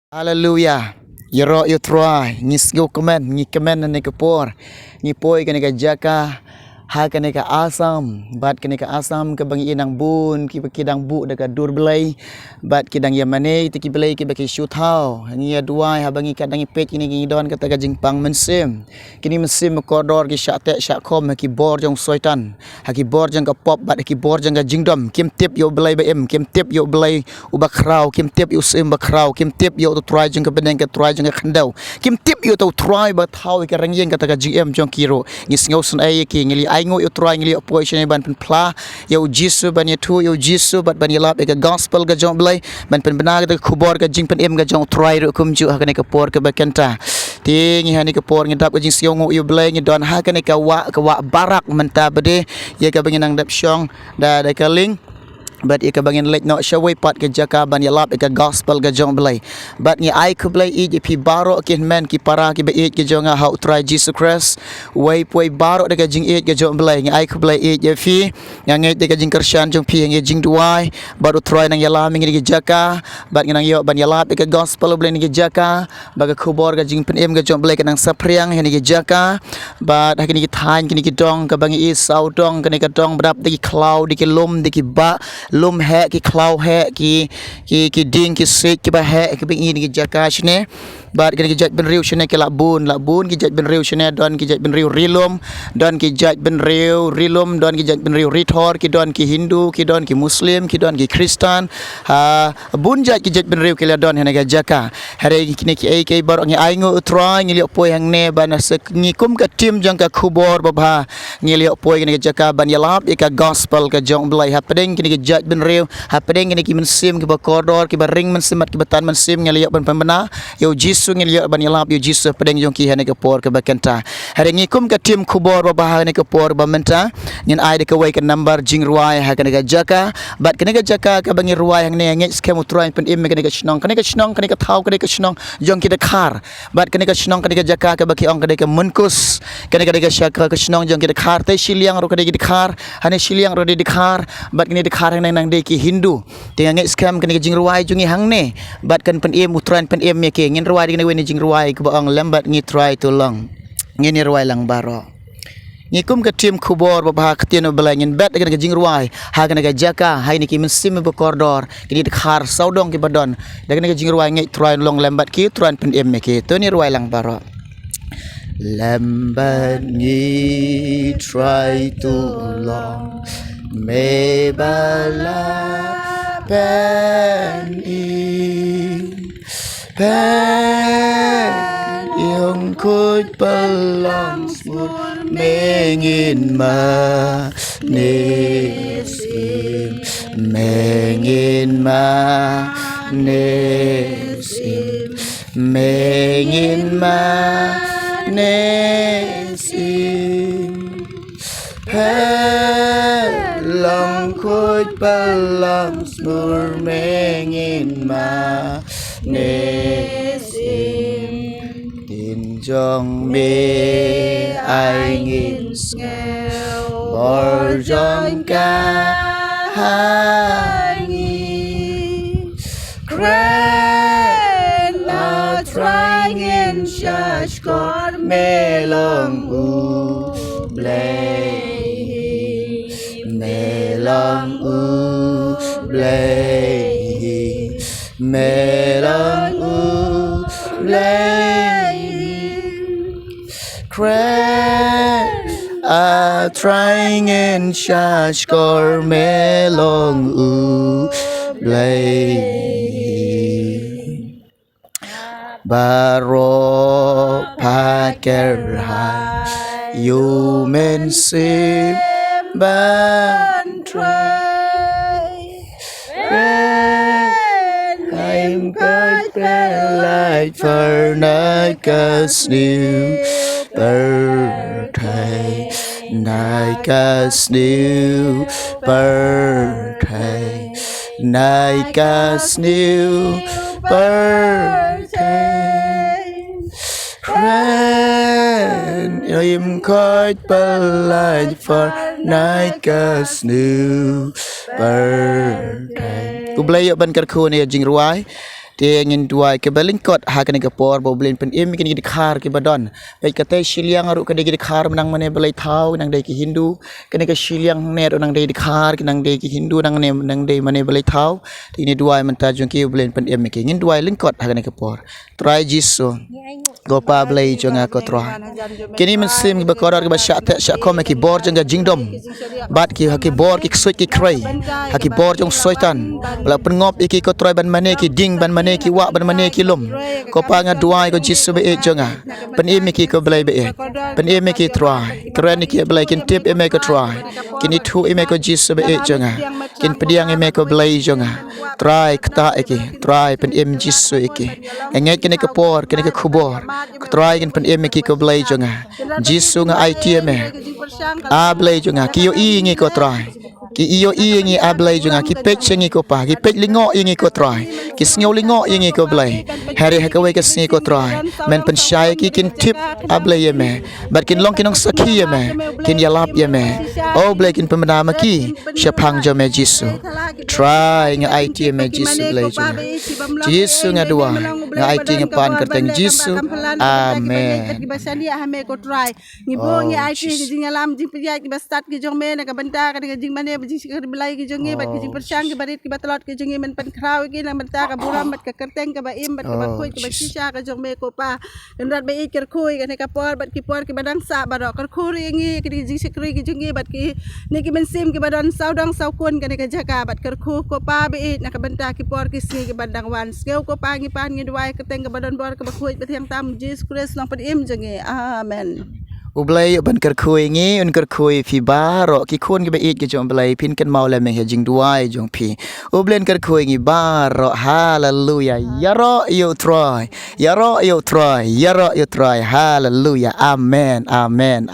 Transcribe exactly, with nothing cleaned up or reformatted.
Haleluya. Ïaroh ïa u Trai, ngi sngewkmen, ngi kmen ha kane ka por. Ngi poi kane ka jaka, ha kane ka Assam, bad kane ka Assam kaba ngi ïohi nang bun kiba ki dang buh da ka dur blei, bad ki dang ïa mane ïa ki blei kiba ki shu thaw. Ngi ïa duwai haba ngi kat dang ïa peit kine, ngi don kata ka jingpang mynsiem. Kine mynsiem bakordor ki shah teh shah khom ha ki bor jong Soitan, ha ki bor jong ka pop bad ha ki bor jong ka jingdom. Kim tip ïa u Blei ba im, kim tip ïa u Blei uba khraw, kim tip ïa u Syiem ba khraw, kim tip ïa u Trai jong ka bneng, ka Trai jong ka khyndew. Kim tip ïa u Trai ba thaw ïa ka rangïing kata ka jingim jong ki ruh. Ngi sngewsynei ïa ki, ngi leit ainguh ïa u Trai, ngi leit poi shane ban pynphla ïa u Jisu, ban ïathuh ïa u Jisu bad ban ïalap ïa ka gospel ka jong u Blei, ban pynbna kata ka khubor ka jingpynim ka jong u Trai ruh kumjuh ha kane ka por kaba kynta. Te ngi ha kane ka por ngi dap ka jingsngewnguh ïa u Blei, ngi don ha kane ka wah, ka wah Barak mynta ba dei ïa kaba ngi nang dep shong da, da ka lieng. Bad ïa kaba ngin leit noh shawei pat ka jaka ban ïalap ïa ka gospel ka jong u Blei. Bad ngi ai khublei ïeit ïa phi baroh ki hynmen ki para kiba ïeit ki jong nga ha u Trai Jisu Khrist. Wei poi baroh da ka jingïeit ka jong u Blei, ngi ai khublei ïeit ïa phi. Nga ngeit da ka jingkyrshan jong phi, ngi jingduwai bad u Trai nang ïalam ïa ngi ha kane ka jaka. Bad ngi nang ïoh ban ïalap ïa ka gospel u Blei ha kane ka jaka. Ba ka khubor ka jingpynim ka jong u Blei ka nang saphriang ha kane ka jaka. Bad ha kine ki thaiñ, kine ki dong, kaba ngi i saw dong, kane ka dong ba dap da ki khlaw, da ki lum, da ki bah, lum heh, ki khlaw heh, ki, ki, ki dieng, ki siej kiba heh, kiba ngi i ha kane ka jaka shane. Bad kine ki jaitbynriew shane ki la bun, la bun ki jaitbynriew shane, don ki jaitbynriew ri lum, don ki jaitbynriew ri lum, don ki jaitbynriew ri thor, ki don ki Hindu, ki don ki Muslim, ki don ki Khristan. Ha, bun jait ki jaitbynriew ki la don ha kane ka jaka. Hynrei kine kiei kiei baroh ngi ainguh u Trai, ngi leit poi hangne ban sa ngi kum ka team jong ka khubor babha. Ngi leit poi ha kane ka jaka ban ïalap ïa ka gospel ka jong u Blei hapdeng kine ki jaitbynriew, hapdeng kine ki mynsiem kiba kordor, kiba ring mynsiem bad kiba tan mynsiem, ngi leit ban pynbna ïa u Jisu, ngi leit ban ïalap ïa u Jisu hapdeng jong ki ha kane ka por kaba kynta. Hynrei ngi kum ka team khubor babha ha kane ka por ba mynta ngin ai da kawei ka number jingrwai ha kane ka jaka. Bad kane ka jaka kaba ngi rwai hangne, ngeit skhem u Trai un pynim ïa kane ka shnong, kane ka shnong, kane ka thaw, kane ka shnong jong ki dkhar. Bad kane ka shnong, kane ka jaka kaba ki ong ka dei ka Mynkus, kane ka dei ka sha-, ka shnong jong ki dkhar. Te shiliang ruh ka dei ki dkhar, hangne shiliang ruh dei dkhar. Bad kine dkhar hangne nang dei ki Hindu. Te nga ngeit skhem kane ka jingrwai jong ngi hangne bad kan pynim, u Trai un pynim ïa ki. Ngin rwai da kane kawei ka jingrwai kaba ong lem bad ngi, Trai to long. Ngin ïa rwai lang baroh. Ngi kum ka team khubor babha ka ktien u Blei ngin bet da kane ka jingrwai ha kane ka jaka, ha kine ki mynsiem ba kordor, kine dkhar sawdong kiba don. Da kane ka jingrwai ngeit Trai un long lem bad ki, Trai un pynim ïa ki. To ngin ïa rwai lang baroh. Lem bad ngi, Trai to long, me ba la pynim. Pynïeng khuid pynlong smur, me ngin mane siem, me ngin mane siem, me ngin mane siem. Pynlong khuid pynlong smur, me ngin mane siem. Ktien jong me ai ngin sngew, bor jong ka ha ngi. Kren, A Trai, ngin sha shkor, me long U Blei, me long U Blei, me long U Blei. Kren, A Trai, ngin sha shkor, me long U Blei. Baroh pha kyrhai, ïa u Mynsiem ban trei. Kren, ai ngin khuid pynlait phar na ka sniew pyrthei, na ka sniew pyrthei, na ka sniew pyrthei. Kren, ai ngin khuid pynlait phar na ka sniew pyrthei. U Blei ïoh ban kyrkhu ïa ka jingrwai. Te ngin duwai kaba lyngkot ha kane ka por ba U Blei un pynim ïa kine ki dkhar kiba don. Peit, kata shiliang ruh ka dei ki dkhar ba nang mane balei thaw, nang dei ki Hindu. Kane ka shiliang ne ruh nang dei dkhar, ki nang dei ki Hindu, nang ne, nang dei mane balei thaw. Te ngin duwai mynta jong ki, U Blei un pynim ïa ki. Ngin duwai lyngkot ha kane ka por. Trai Jisu, ko Pa Blei jong nga, ko Trai. Kine mynsiem kiba kordor, kiba shah teh shah khom ha ki bor jong ka jingdom, bad ki ha ki bor ki ksuid ki khrei, ha ki bor jong Soitan, ba la pynngop ïa ki, ko Trai, ban mane ki dieng, ban mane ki wah, ban mane ki lum. Ko Pa, nga duwai, ko Jisu ba ïeit jong nga, pynim ïa ki, ko Blei ba ïeit. Pynim ïa ki, Trai. Kren ïa ki, Blei, kin tip ïa me, ko Trai. Kin ithuh ïa me, ko Jisu ba ïeit jong nga. Kin pdiang ïa me, ko Blei jong nga. Trai, ktah ïa ki. Trai, pynim Jisu ïa ki. Nga ngeit kane ka por, kane ka khubor, ko Trai, kin pynim ïa ki, ko Blei jong nga. Jisu, nga aiti ïa me, A Blei jong nga. Ki ïohi ïa ngi, ko Trai. Ki ïohi ïa ngi, A Blei jong nga. Ki peit sha ngi, ko Pa. Ki peit lyngngoh ïa ngi, ko Trai. Ki sngew lyngngoh ïa ngi, ko Blei. Hynrei ha kawei ka sngi, ko Trai, men pynshai ïa ki, kin tip, A Blei, ïa me. Bad kin long ki nongsakhi ïa me. Kin ïalap ïa me. O Blei, kin pynbna ma ki shaphang jong me, Jisu. Trai, nga aiti ïa me, Jisu Blei jong nga. Jisu, nga duwai, nga aiti, nga pan ha ka kyrteng Jisu. Amen. Ngi buh, ngi aiti ki jingïalam, jingpynïaid kiba stad ki jong me na ka bynta ka jingmane, jingshakri Blei ki jong ngi, bad ki jingpyrshang kiba rit kiba tlot ki jong ngi, men pynkhraw ïa ki na ka bynta ka burom bad ka kyrteng kaba im bad kaba khuid kaba shisha ka jong me, ko Pa. Kynrad ba ïeit, kyrkhu ïa kane ka por bad ki por kiba dang sah baroh. Kyrkhu ruh ïa ngi, ki jingshakri ki jong ngi bad kine ki mynsiem kiba don saw dong saw kun kane ka jaka, bad kyrkhu, ko Pa ba ïeit, na ka bynta ki por ki sngi kiba dang wan. Sngew, ko Pa, ngi pan ngi duwai ha ka kyrteng kaba don bor kaba khuid ba thiang tam, Jisu Khrist, Nongpynim jong ngi. Amen. U Blei un kyrkhu ïa ngi, un kyrkhu ïa phi baroh ki khun kiba ïeit ki jong U Blei, phin kynmaw lem ïa ka jingduwai jong phi. U Blei un kyrkhu ïa ngi baroh. Haleluya. Ïaroh ïa U Trai. Ïaroh ïa U Trai. Ïaroh ïa U Trai. Haleluya. Amen. Amen.